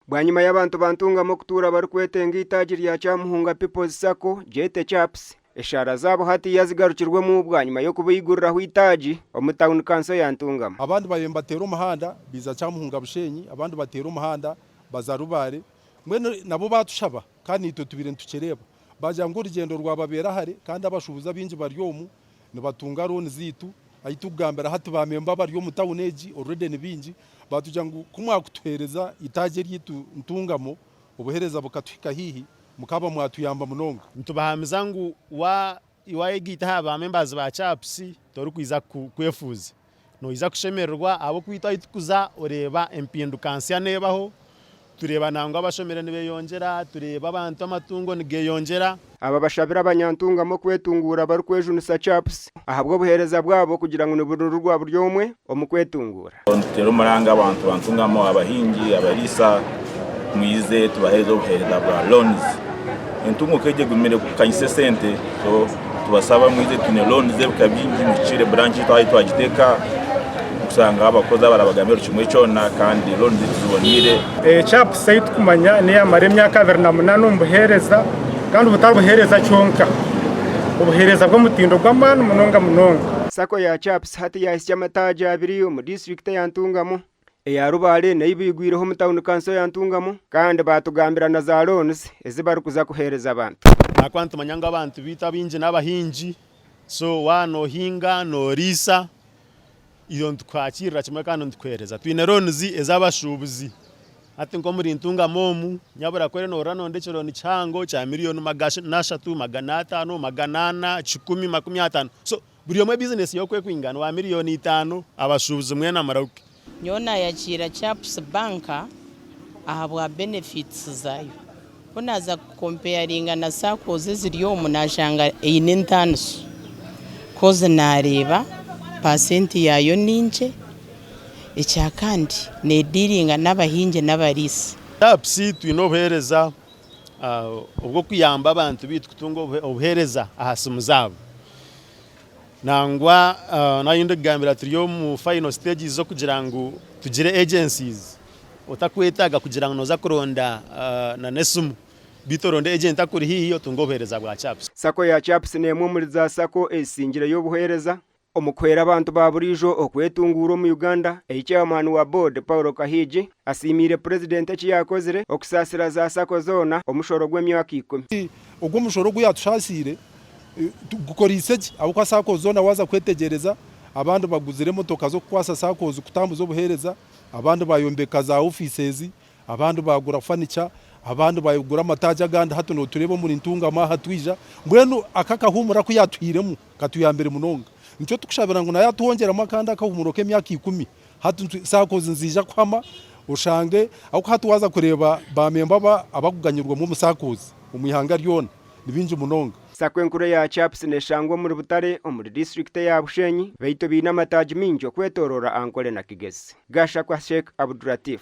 Bwanyima y'abantu ba Ntungamo kutuura barikwetenga eitaagi rya Kyamuhunga People's Sacco, Gyete Chaps, eshaara zaabo hatiiya zigarukirwemu bwanyima y'okubaiguriraho eitaagi omu tauni kanso ya Ntungamo. Abandi babaire nibateera omuhanda baija Kyamuhunga Bushenyi, abandi bateera omuhanda baza Rubare, mbwenu nabo baatushaba kandi naitwe tubaire nitukireeba. Baagira ngu orugyendo rwababeera hare kandi abashuubuzi abaingi bari omu nibatunga looni zaitu. Ahi turikugambira hati ba memba abari omu tawuni egi already ni baingi. Baatugira ngu ku mwakutuheereza eitaagi eryaitu Ntungamo, obuheereza bukatuhika haihi, mukaaba mwatuyamba munonga. Nitubahamiza ngu wayegaita aha ba members ba CAPS torikwija kwefuuza. Noija kushemererwa ahabw'okuba itwe ahu turikuza oreeba empinduka nsya neebaho, tureeba nangwa abashomire nibeyongyera, tureeba abantu amatungo nigeyongyera. Aba bashabire abanyantungamo kwetunguura barikwejunisa CAPS ahabw'obuheereza bwabo kugira ngu niburururwa buri omwe omu kwetunguura. Nituteera omuranga abantu ba Ntungamo, abahingi, abariisa, mwize tubaheereze obuheereza bwa loans. Entunguka egi egumire kukanyisa esente so tubasaba mwize twine loans z'ebika bingi muhikire branch yaitu ahu twagiteeka kushanga abakozi abarabagambira buri kimwe kyona kandi loans zaitu ziboniire. CAPS ei turikumanya n'eyamara emyaka 28 omu buheereza kandi butari buheereza kyonka, obuheereza bw'omutindo gw'amaani munonga munonga. Sacco ya CAPS hati yaahitsya amataagi abiri omu disiturikiti eya Ntungamo, eya Rubale nayo baigwireho omu tauni kanso ya Ntungamo kandi baatugambira na za loans ezi barikuza kuheereza abantu. Ahakuba nitumanya ngu abantu baitu abaingi n'abahingi, so waaba noohinga, nooriisa, itwe nitukwakirira kimwe kandi nitukuheereza. Twine loans ez'abashuubuzi, hati nk'omuri Ntungamo omu, nyabura ku oriyo noorora noronda ekirooni kihango kya miriyoni magana ashatu, magana ataano, magana ana, kikumi, makumyataano, so Buri omwe bizinesi ye oku ekwingana, owa miriyoni itaano, abashuubuzi mwena murahuke. Nyowe nayakiira Chaps bank ahabwa benefits zaayo. Ku naaza ku comparinga na SACCOs eziri omu nashanga eine entaaniso coz nareeba percent yaayo ninkye, ekyakandi nediringa n'abahingi n'abariisa. Chaps twine obuheereza obw'okuyamba abantu baitu kutunga obuheereza aha simu zaabo. Nangwa naaba ndikugambira turi omu final stages z'okugira ngu tugire agencies otakwetaaga kugira ngu nooza kuronda n'esimu beitu oronde agent akuri haihi otunge obuheereza bwa CAPS. Sacco ya CAPS n'emwe omuri za Sacco ezisingireyo obuheereza Omu kuhwera abantu ba buriijo okwetunguura omu Uganda, ei Chairman wa Board Paul Kahiigi asiimiire Purezidenti eki yaakozire okusaasira za Sacco zoona omushoro gw'emyaka ikumi. Ogwo omushoro ogu yatushaasiire gukoreise gye ahabw'okuba Saccos zoona waaza kwetegyereza abandi baguzire emotoka z'okukwasa Saccos kutambuza obuheereza, abandi bayombeka za offices, Abandi baagura fanica, abandi baagura amataagi agandi hati nootureeba omuri Ntungamo aha twija. Mbwenu aka akahuumuro aku yaatuhairemu katuyambire munonga. Nikyo turikushabira ngu nawe atwongyeremu akandi akahuumuro k'emyaka ikumi. Hati SACCOs niziija kuhama oshange ahabw'okuba hati waaza kureeba baamemba abarikuganyirwamu omu SACCOs omu ihanga ryona ni baingi munonga. Sacco enkuru eya CAPS neshangwa omuri Butare omuri disiturikiti eya Bushenyi beitu baine amataagi maingi okwetoroora Ankole na Kigezi. Gashakwa Sheikh Abdulatif.